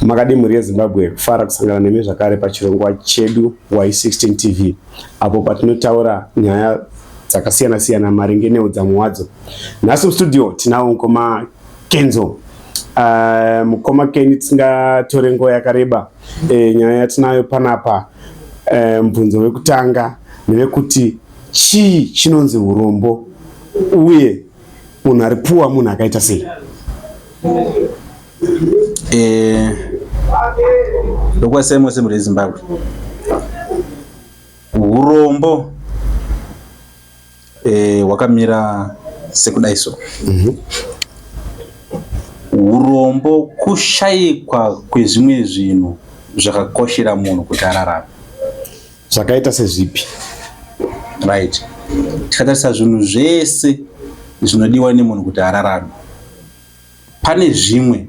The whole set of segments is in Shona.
Makadii mhuri yeZimbabwe, kufara kusangana nemi zvakare pachirongwa chedu Y16 TV apo patinotaura nyaya dzakasiyana siyana maringe neudzamu hwadzo. Nhasi mustudio tinawo mukoma Kenzo. Mukoma Kenny, tisingatore nguva yakareba, nyaya yatinayo panapa, mubvunzo wekutanga ndewekuti chii chinonzi urombo uye munhu ari puwa munhu akaita sei? Ndokwasai mose muri Zimbabwe. Urombo hwakamira sekudai so. Urombo kushayikwa kwezvimwe zvinhu zvakakoshera munhu kuti ararame. Zvakaita sezvipi? Right. Tikatarisa zvinhu zvese zvinodiwa nemunhu kuti ararame, pane zvimwe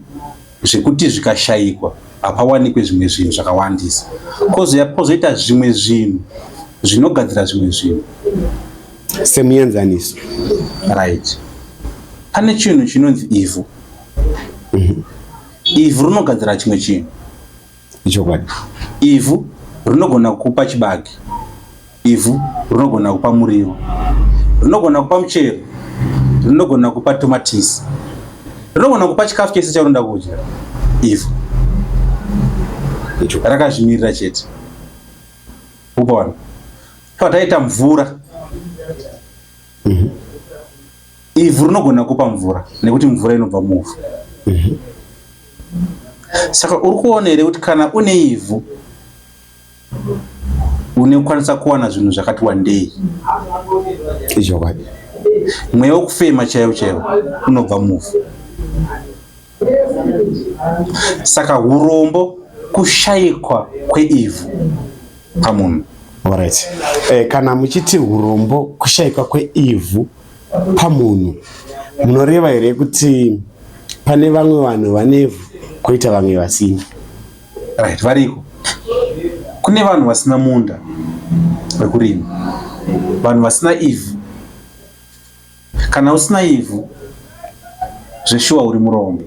zvekuti zvikashayikwa hapawanikwe zvimwe zvinhu zvakawandisa, kozoita zvimwe zvinhu zvinogadzira zvimwe zvinhu. Semuenzaniso? Right, pane chinhu chinonzi ivhu. Ivhu rinogadzira chimwe chinhu. Ichokwadi. Ivhu rinogona kupa chibage, ivhu rinogona kupa muriwo, rinogona kupa muchero, rinogona kupa tomatisi, rinogona kupa chikafu chese chaunoda kudya. Ivhu rakazvimirira chete. Upaona pataita mvura, ivhu rinogona kupa mvura nekuti mvura inobva muvhu. Saka uri kuona here kuti kana une ivhu unokwanisa kuwana zvinhu zvakati wandei? Ichokwadi. Mweya wekufema chaiwo chaiwo unobva muvhu. Saka urombo kushayikwa kweivhu pamunhu. Alright. Kana muchiti urombo kushayikwa kweivhu pamunhu, munoreva here kuti pane vamwe vanhu vanevhu koita vamwe vasina? Right, variko. Kune vanhu vasina munda wekurima, vanhu vasina ivhu. Kana usina ivhu, zveshuwa uri murombo,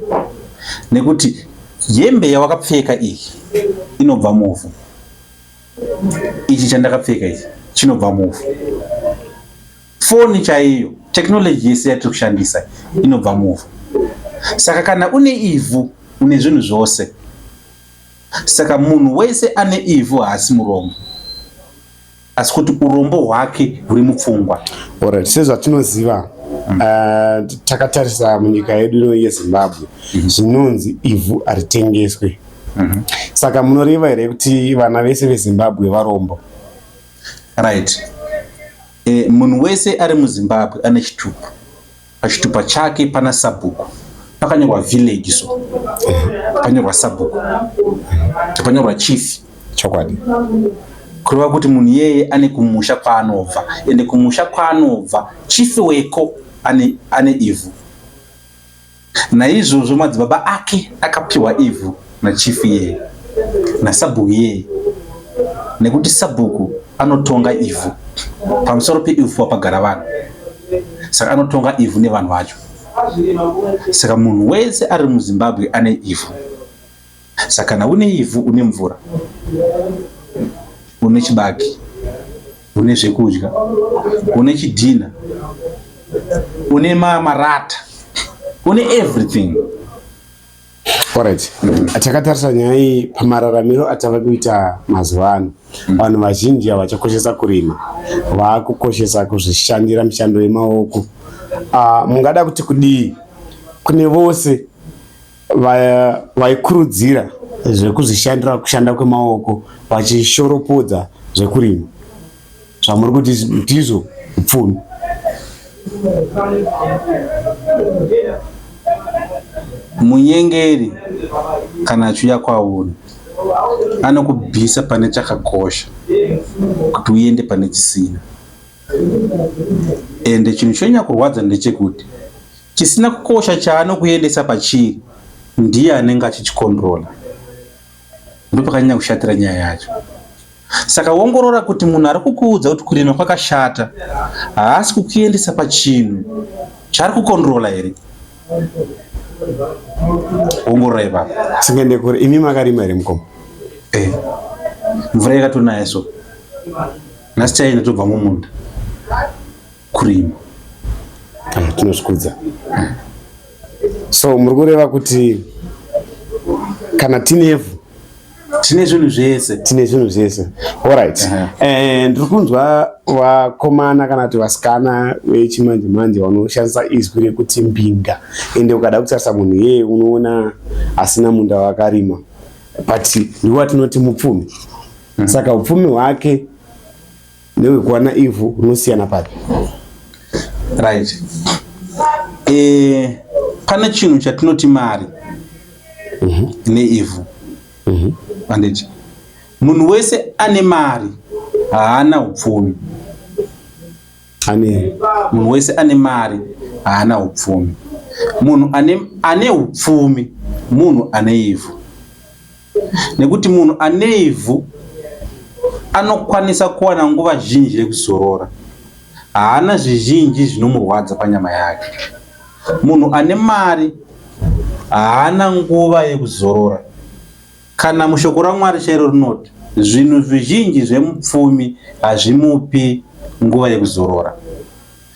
nekuti hembe yawakapfeka iyi inobva muvhu. Ichi chandakapfeka ichi chinobva muvhu. Foni chaiyo, technology yese yatiri kushandisa inobva muvhu. Saka kana une ivhu, une zvinhu zvose. Saka munhu wese ane ivhu haasi murombo, asi kuti urombo hwake huri mupfungwa. Alright, sezvatinoziva, takatarisa munyika yedu ino yeZimbabwe, zvinonzi ivhu haritengeswe. Saka munoreva here kuti vana vese veZimbabwe varombo? Right. Munhu wese ari muZimbabwe ane chitupa. Pachitupa chake pana sabhuku, pakanyorwa village, so pakanyorwa sabhuku, pakanyorwa chief. Chokwadi. Kureva kuti munhu iyeye ane kumusha kwaanobva, ende kumusha kwaanobva chief weko ane ivhu. Naizvozvo madzibaba ake akapiwa ivhu nachief iyeye, nasabhuku iyeye, nekuti sabhuku anotonga ivhu pamusoro peivhu pagara vanhu, saka anotonga ivhu nevanhu vacho. Saka munhu wese ari muZimbabwe ane ivhu. Saka kana une ivhu, une mvura, une chibage, une zvekudya, une chidhina, une marata, une everything. Alright. Takatarisa nyaya iyi pamararamiro atava kuita mazuva ano, vanhu vazhinji havachakoshesa kurima, vaakukoshesa kuzvishandira mishando yemaoko. Mungada kuti kudii kune vose vaikurudzira zvekuzvishandira, kushanda kwemaoko, vachishoropodza zvekurima zvamuri kuti ndizvo upfumi? Munyengeri kana achiuya kwauri anokubvisa pane chakakosha kuti uende pane chisina. Ende chinhu chonyanya kurwadza ndechekuti chisina kukosha chaanokuendesa pachiri ndiye anenge achichikontrola. Ndopakanyanya kushatira nyaya yacho. Saka ongorora kuti munhu ari kukuudza kuti kurima kwakashata haasi kukuendesa pachinhu chaari kukontrola here. Ongorora ipapo. Singaende kure, imi makarima here mukoma? Eh. Mvura yakatonaya so. Nhasi chaina tobva mumunda kurima. Ah, tinozvikudza. So muri kureva kuti kana tinevhu tine zvinhu zvese, tine zvinhu zvese. Alright. Eh, ndiri kunzwa vakomana kana kuti vasikana vechimanje manje vanoshandisa izwi rekuti mbinga, ende ukada kutarisa munhu iyeye unoona asina munda wakarima, but ndiwo watinoti mupfumi. Saka upfumi hwake nehwekuwana ivhu hunosiyana papi? Right. Pane chinhu chatinoti mari neivhu. Handiti munhu wese ane mari haana upfumi. Ane munhu wese ane mari haana upfumi. Munhu ane upfumi munhu ane ivhu, nekuti munhu ane ivhu anokwanisa kuwana nguva zhinji yekuzorora, haana zvizhinji zvinomurwadza panyama yake. Munhu ane mari haana nguva yekuzorora. Kana mushoko raMwari chairo rinoti zvinhu zvizhinji zvemupfumi hazvimupi nguva yekuzorora.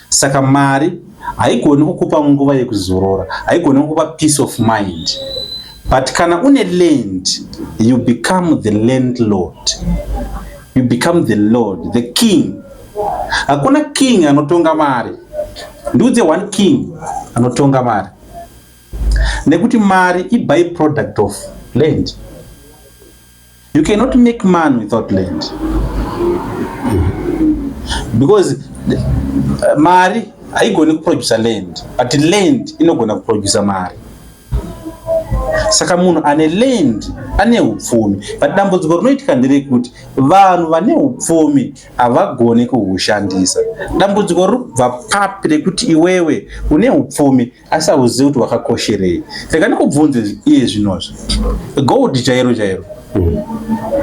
Saka mari haigoni kukupa nguva yekuzorora, haigoni kukupa peace of mind. But kana une land, you become the landlord, you become the lord, the king. Hakuna king anotonga mari. Ndiudze one king anotonga mari, nekuti mari i byproduct of land. You cannot make money without land, because mari haigoni kuproducer land, but land inogona kuproducer mari. Saka munhu ane land ane upfumi, but dambudziko rinoitika nderekuti vanhu vane upfumi havagoni kuhushandisa. Dambudziko riri kubva papi? Rekuti iwewe une upfumi asi hauzivi kuti wakakosherei. Rega ndikubvunze iye zvinozvi, gold chairo chairo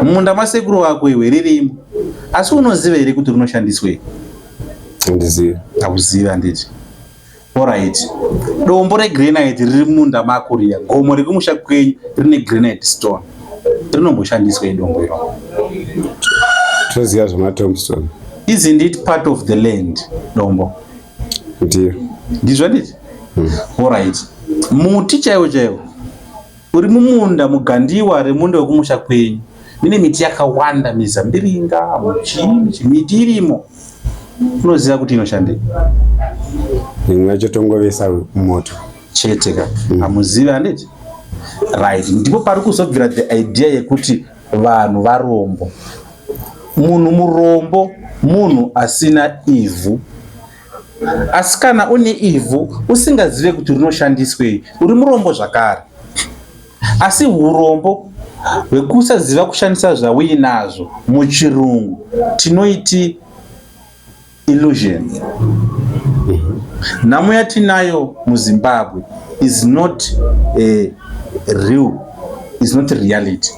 mumunda masekuru wako iwe ririmo, asi unoziva here kuti rinoshandiswei? Handizivi. Hauzivi, handiti? Alright, dombo regranite riri mumunda mako riya, gomo rekumusha kwenyu rine granite stone, rinomboshandiswei dombo iro? Toziva zvematombstone. Isn't it part of the land, dombo? Ndiyo. Ndizvo, handiti? Alright, muti chaiwo chaiwo uri mumunda, mugandiwa remunda wekumusha kwenyu, mine miti yakawanda, mizambiringa, muchii, miti irimo, unoziva kuti inoshandei? Imwe yacho tongovesa moto. Chete ka. Hamuzivi, handiti? Right, ndipo pari kuzobvira the idea yekuti vanhu varombo. Munhu murombo munhu asina ivhu, asi kana une ivhu usingazive kuti rinoshandiswei, uri murombo zvakare. Asi urombo hwekusaziva kushandisa zvauinazvo, muchirungu tinoiti illusion. Nhamo yatinayo muZimbabwe is not a real, is not reality,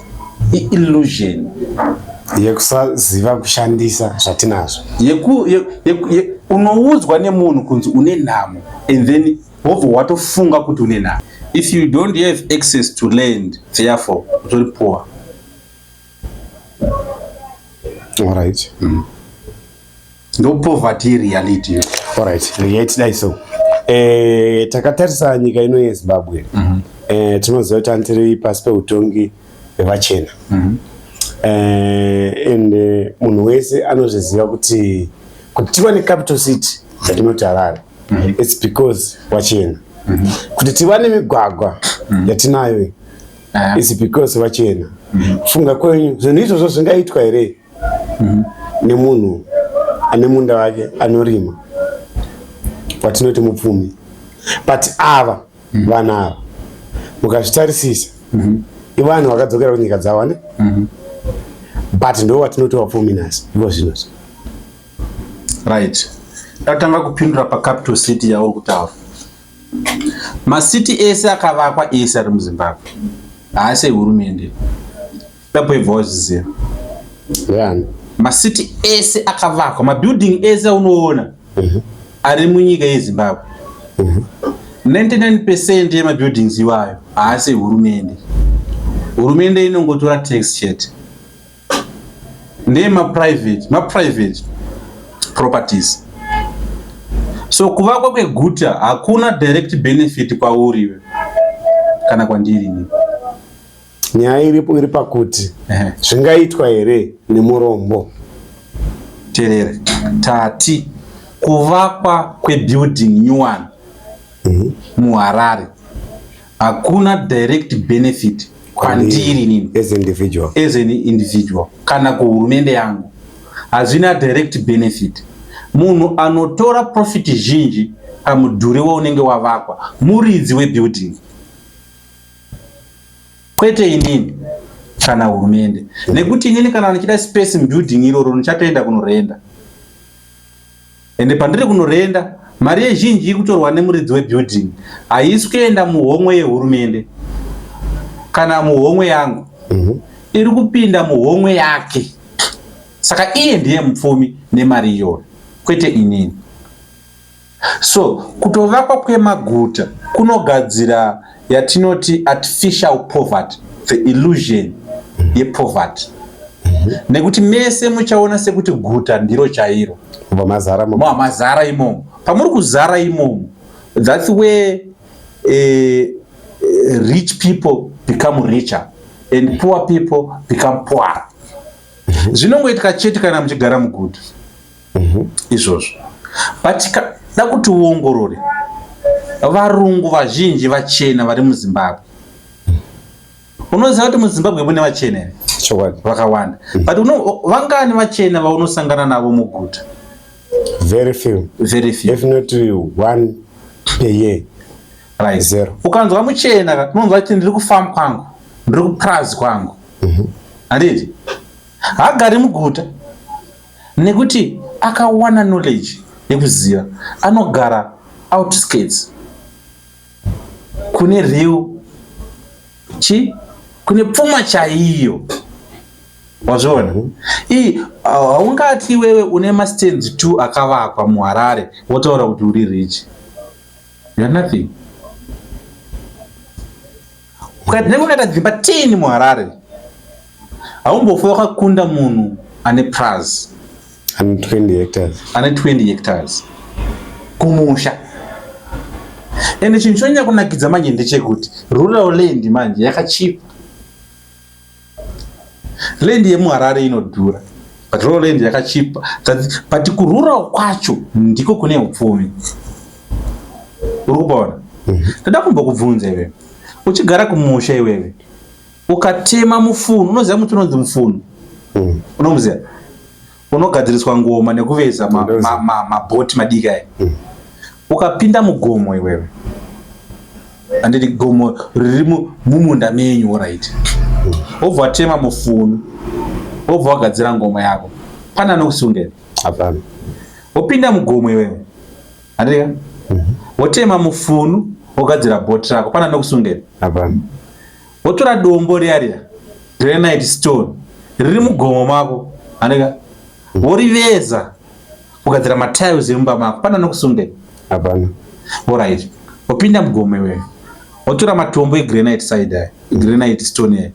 iillusion. Yekusaziva kushandisa zvatinazvo. Unoudzwa nemunhu kunzi une nhamo and then wobva watofunga kuti une nhamo. If you don't have access to land, therefore utori poor. Alright. Ndo poverty reality. Alright, regai tidai so. Takatarisa nyika ino yeZimbabwe, tinoziva kuti antiri pasi peutongi hwevachena. And munhu wese anozviziva kuti tiwane capital city yatinoti Harare, it's because wachena. Kuti tiwane migwagwa yatinayo, it's because vachena. Funga kwenyu, zvinhu izvozvo zvingaitwa here nemunhu ane munda wake anorima, watinoti mupfumi? But ava vanhu ava, mukazvitarisisa, ivanhu vakadzokera kunyika dzavo ne, but ndo watinoti wapfumi nhasi ivo zvinozvo. Right, tatanga kupindura pacapital city yauri kutaura. Masiti ese akavakwa ese ari muZimbabwe haasi ehurumende. Ipapo ibva wazviziva. Yani. Masiti ese akavakwa, mabuilding ese aunoona ari munyika yeZimbabwe. 99% yemabuildings iwayo haasi ehurumende. Hurumende inongotora tax chete. Ndeyemaprivate, maprivate properties. So kuvakwa kweguta hakuna direct benefit kwauri iwe kana kwandiri ini. Nyaya iripo iri pakuti zvingaitwa here nemurombo? Terere, tati kuvakwa kwebuilding new one muHarare hakuna direct benefit kwandiri nini as individual, as an individual kana kuhurumende yangu hazvina direct benefit. Munhu anotora profit zhinji pamudhuri waunenge wavakwa muridzi webuilding, kwete inini kana hurumende. Nekuti inini kana ndichida space mubuilding iroro ndichatoenda kunorenda, ende pandiri kunorenda mari yezhinji iri kutorwa nemuridzi webuilding haisi kuenda muhomwe yehurumende kana muhomwe yangu, iri kupinda muhomwe yake. Saka iye ndiye mupfumi nemari iyoyo, kwete inini. So kutovakwa kwemaguta kunogadzira yatinoti artificial poverty, the illusion yepoverty, nekuti mese muchaona sekuti guta ndiro chairo. Kubva mazara. Mazara imomo, pamuri kuzara imomo, that's where rich people become richer and poor people become poorer. Zvinongoitika chete kana muchigara muguta izvozvo. But da kuti uongorore varungu vazhinji vachena vari muZimbabwe, unoziva kuti muZimbabwe mune vachena here? Chokwadi. Vakawanda, but vangani vachena vaunosangana navo muguta? Very few. Very few. If not one per year. Right. Zero. Ukanzwa muchena, unonzwa kuti ndiri kufamu kwangu, ndiri kupurazi kwangu, handiti? Haagari muguta nekuti akawana knowledge yekuziva anogara outskirts kune real chi kune pfuma chaiyo. Wazviona? Ii haungati iwewe une mastands 2 akavakwa muHarare wotaura kuti uri rich. You are nothing. Nenge ukaita dzimba 10 muHarare, haumbofa wakakunda munhu ane praz Ane 20 hectares. Ane 20 hectares kumusha. Ende chinhu chinonyanya kunakidza manje ndechekuti rural land manje yakachipa. Land yemuHarare inodhura, but rural land yakachipa. But kurural kwacho ndiko kune upfumi. Uri kupaona? Ndoda kumbokubvunza iwewe, uchigara kumusha iwewe, ukatema mufunu, unoziva muti unonzi mufunu? Unomuziva? Unogadziriswa ngoma nekuveza Ndinoziva. mabhoti madiki aya. Ukapinda mugomo iwewe, handiti? Gomo riri mumunda menyu, right? Wobva watema mufunu, wobva wagadzira ngoma yako, pana anokusungera? Hapana. Wopinda mugomo iwewe, handika? Wotema mufunu, wogadzira bhoti rako, pana anokusungera? Hapana. Wotora dombo riya riya, granite stone riri mugomo mako, handika? Woriveza kugadzira matiles emumba mako, pana nokusungera? Hapana. Alright, wopinda mugomo iwewe, wotora matombo egranite side aya, granite stone aya,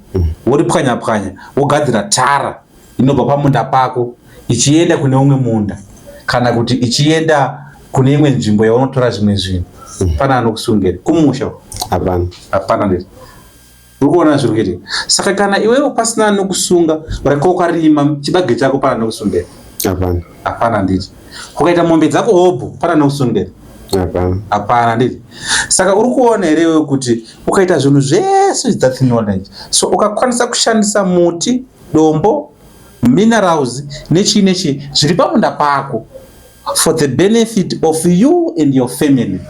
woripwanya pwanya, wogadzira tara inobva pamunda pako ichienda kune umwe munda kana kuti ichienda kune imwe nzvimbo yaunotora zvimwe zvinhu, pana anokusungera kumusha? Hapana. Hapana. Ndiri uri kuona zviri kuitika. Saka kana iwewe pasina anokusunga, ureka ukarima chibage chako, pana anokusungera? Hapana. Hapana, handiti? Ukaita mombe dzako hobho, pana anokusungera? Hapana. Hapana, handiti? Saka uri kuona here iwewe kuti ukaita zvinhu zvese, that knowledge, so ukakwanisa kushandisa muti, dombo, minerals nechii nechii zviri pamunda pako for the benefit of you and your family,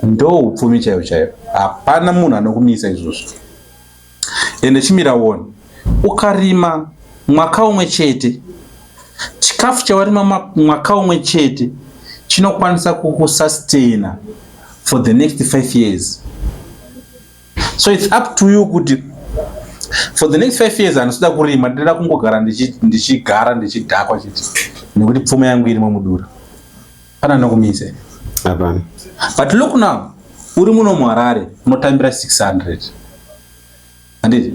ndo upfumi chaiwo chaiwo. Hapana munhu anokumisa izvozvo. Ende chimira uone, ukarima mwaka umwe chete, chikafu chawarima mwaka umwe chete chinokwanisa kukusustaina for the next 5 years. So it's up to you kuti for the next 5 years handisida kurima, ndinoda kungogara ndichigara ndichidhakwa chete nekuti pfuma yangu irimo mudura. Pana nokumise? Hapana. But look now, uri muno muHarare unotambira 600, handiti?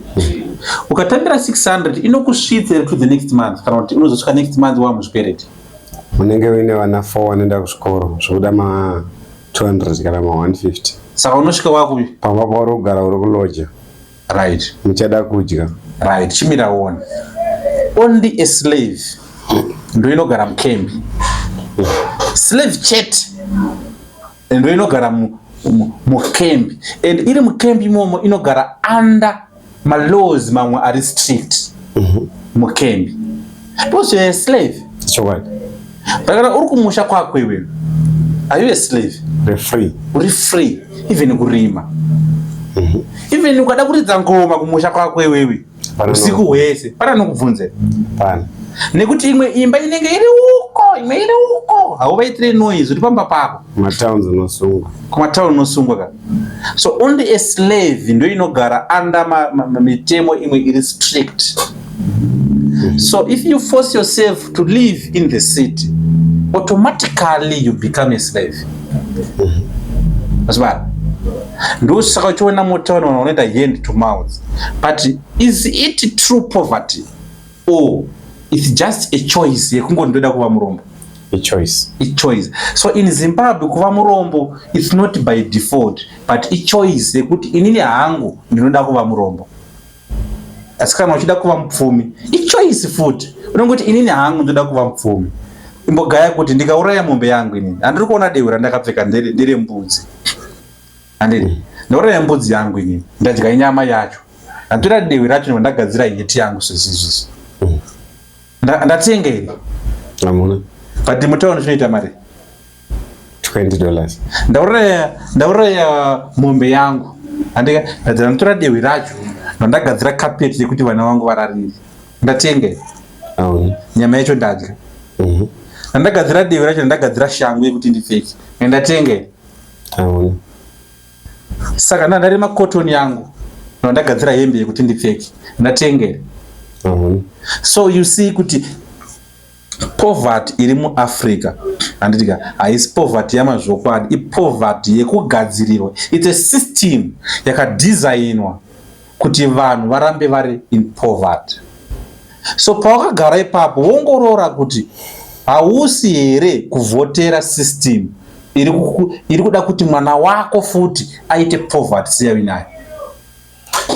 Ukatambira 600 inokusvitsa to the next month, kana kuti unozosvika next month wamuzvikwereti? Unenge uine vana 4 vanoenda kuzvikoro, zvokuda ma 200 kana ma 150. Saka unosvika waku Pamba pauri kugara uri kuloja. Muchada kudya. Right, chimira uone. Only a slave ndo inogara mukembi. Slave chete ndo inogara mukembi, and iri mukembi imomo inogara under malaws mamwe ari strict mukembi, because you're a slave. Chokwadi. But kana uri kumusha kwako iwewe, are you a slave? Uri free. Uri free, even kurima, even ukada kuridza ngoma kumusha kwako iwewe usiku hwese, pana nokubvunze? Pana. Nekuti imwe imba inenge iri uko, imwe iri uko, hauvaitire noise uri pamba pako. Kumatowns unosungwa. Kumatauni unosungwa ka. So only a slave ndo inogara under mitemo imwe iri strict. So if you force yourself to live in the city, automatically you become a slave. Azvibara ndosaka uchiona mutauni vanhu vanoita hand to mouth. But is it true poverty or it's just a choice yekungoti ndoda kuva murombo? A choice. Ichoice. So in Zimbabwe, kuva murombo, it's not by default, but ichoice yekuti inini hangu ndinoda kuva murombo. Asi kana uchida kuva mupfumi, ichoice futi. Unongoti inini hangu ndoda kuva mupfumi. Imbogaya kuti ndikauraya mombe yangu inini, handiri kuona dehwe randakapfeka nderembudzi, handiti? Ndauraya mbudzi yangu inini, ndadya nyama yacho, ndatora dehwe racho, ndagadzira heti yangu sezizvizvi. Ndatenga here? Hamuna. But mutauni chinoita mari? $20. Ndauraya mombe yangu, handika? Ndatora dehwe racho, ndandagadzira kapeti yekuti vana vangu vararire. Ndatenga here? Hauna. Nyama yacho ndadya. Ndandagadzira dehwe racho, ndandagadzira shangu yekuti ndipfeke. Ndatenga here? Hauna. Saka ndandarima cotton yangu, ndandagadzira hembe yekuti ndipfeke. Ndatenga here? Hauna. So you see kuti poverty iri muAfrica, handitika, haisi poverty yamazvokwadi, ipoverty yekugadzirirwa. It's a system yakadhizainwa kuti vanhu varambe vari in poverty. So pawakagara ipapo, wongorora kuti hausi here kuvhotera system iri kuda kuti mwana wako futi aite poverty seyauinayo.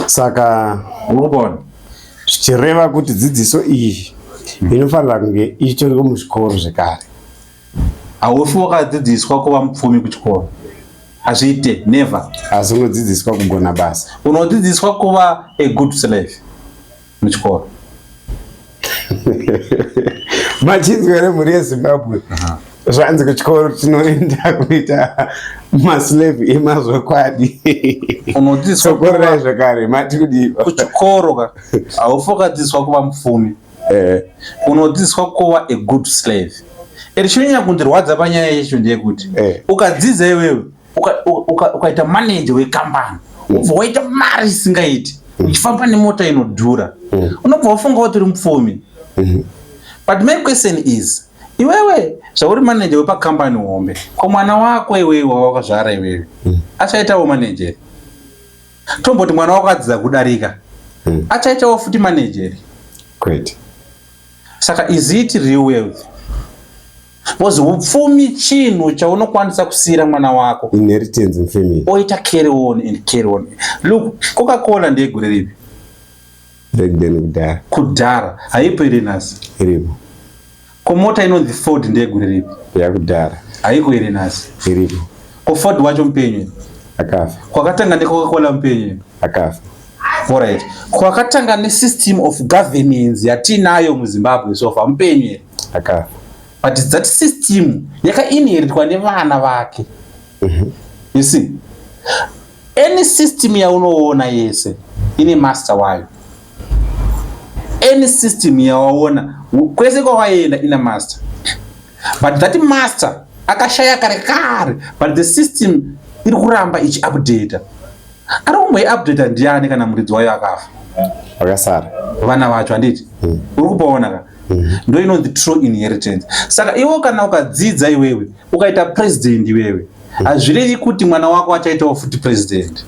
Saka Uri kuona? zvichireva kuti dzidziso iyi inofanira kunge ichitoriko muzvikoro zvekare. Haufi wakadzidziswa kuva mupfumi kuchikoro, hazviite, never. Asi unodzidziswa kugona basa. Unodzidziswa kuva a good slave muchikoro. Machinzwa here, mhuri yeZimbabwe? Zvanzi kuchikoro tinoenda kuita maslave emazvokwadi. Unodzidziswa Sokorerai zvakare, mati kudiwa? Kuchikoro ka, haufi wakadzidziswa kuva mupfumi. Unodzidziswa kuva a good slave. Eri chinonyanya kundirwadza panyaya yacho ndeyekuti ukadzidza iwewe, ukaita manager wekambani, ubva waita mari isingaiti, uchifamba nemota inodhura, unobva wafunga kuti uri mupfumi. But my question is, iwewe zvauri manager wepakambani hombe, ko mwana wako iwewe wawakazvara iwewe achaitawo manager? Tomboti mwana wako adzidza kudarika, achaitawo futi manager? Kwete. Saka is it real wealth? Because upfumi chinhu chaunokwanisa kusiyira mwana wako. Inheritance mufamily. Oita carry on and carry on. Look, Coca-Cola ndeyegore ripi? Back then, kudhara. Kudhara. Haipo iri nhasi? Iripo. Ko mota inonzi Ford ndeyegore ripi? Yakudhara. Haiko iri nhasi? Iripo. Ko Ford wacho mupenyu here? Akafa. Kwakatanga neCoca-Cola mupenyu here? Akafa. Alright, kwakatanga nesystem of governance yatiinayo muZimbabwe so far mupenyu here? Akafa. But that system yakainheritwa nevana vake. You see, any system yaunoona yese ine master wayo. Any system yawaona kwese kwawaenda ina master, but that master akashaya kare kare, but the system iri kuramba ichiupdata. Ari kumboiupdata ndiani kana muridzi wayo akafa? Vakasara. Vana vacho, handiti? Uri kupaona ka? Ndo inonzi true inheritance. Saka iwe kana ukadzidza iwewe ukaita president iwewe, hazvirevi kuti mwana wako achaitawo futi president.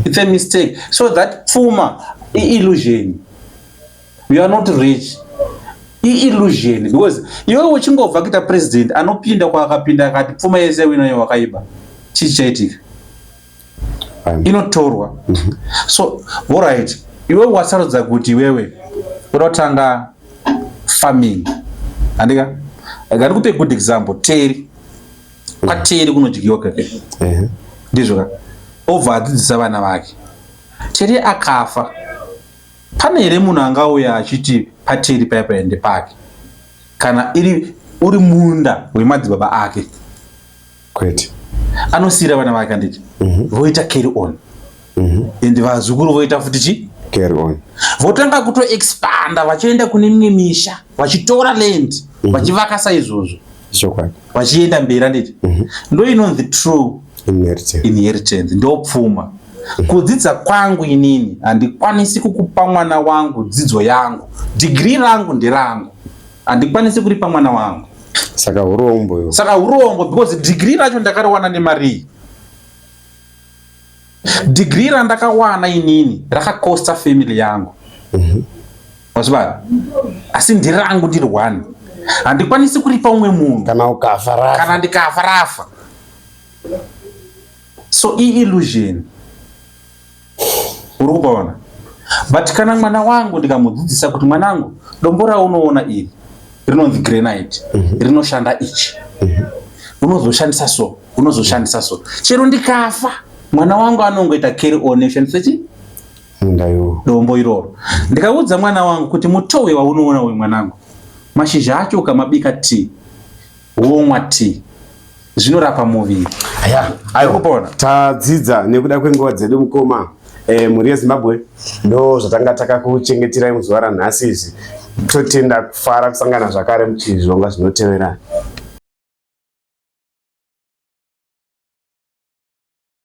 It's a mistake. So that pfuma iillusion. You are not rich, iillusion, because iwewe uchingobva kuita president, anopinda kwaakapinda akati pfuma yese uinayo wakaiba, chii chichaitika? Inotorwa. So alright, iwewe wasarudza kuti iwewe uda kutanga farming, handika? Ngandikupe good example. Teri, kwaTeri kunodyiwa keke. Ndizvo ka? Obva adzidzisa vana vake. Teri akafa, pane here munhu angauya achiti paTeri paya paende pake, kana iri uri munda wemadzibaba ake? Kwete. Anosiyira vana vake, handiti? Voita carry on, and vazukuru voita futi chi? Carry on. Votanga kutoexpanda vachienda kune mimwe misha, vachitora land, vachivaka saizvozvo. Vachienda mberi, handiti? Ndo inonzi true inheritance. Inheritance ndo pfuma. Kudzidza kwangu inini, handikwanisi kukupa mwana wangu dzidzo yangu. Degree rangu nderangu, handikwanisi kuripa mwana wangu. Saka urombo iwo. Saka urombo, because degree racho ndakariwana nemarii? Degree randakawana inini rakakosta family yangu, wazvibara? Asi nderangu, ndiri one, handikwanisi kuripa umwe munhu. Kana ukafa, rafa. Kana ndikafa, rafa. So iillusion uri kupaona. But kana mwana wangu ndikamudzidzisa kuti, "Mwanangu, dombo raunoona iri rinonzi granite, rinoshanda ichi, unozoshandisa so, unozoshandisa so," chero ndikafa, mwana wangu anongoita carry on nekushandisa chi? Munda iwo. Dombo iroro. Ndikaudza mwana wangu kuti, "Mutowe waunoona uyu, mwanangu, mashizha acho ukamabika tea, womwa tea, zvinorapa muviri." Aya, aiwa. Kupona. Tadzidza nekuda kwenguva dzedu, mukoma. Mhuri yeZimbabwe, ndo zvatanga takakuchengeterai muzuva ranhasi izvi. Totenda kufara kusangana zvakare muchizvonga zvinotevera.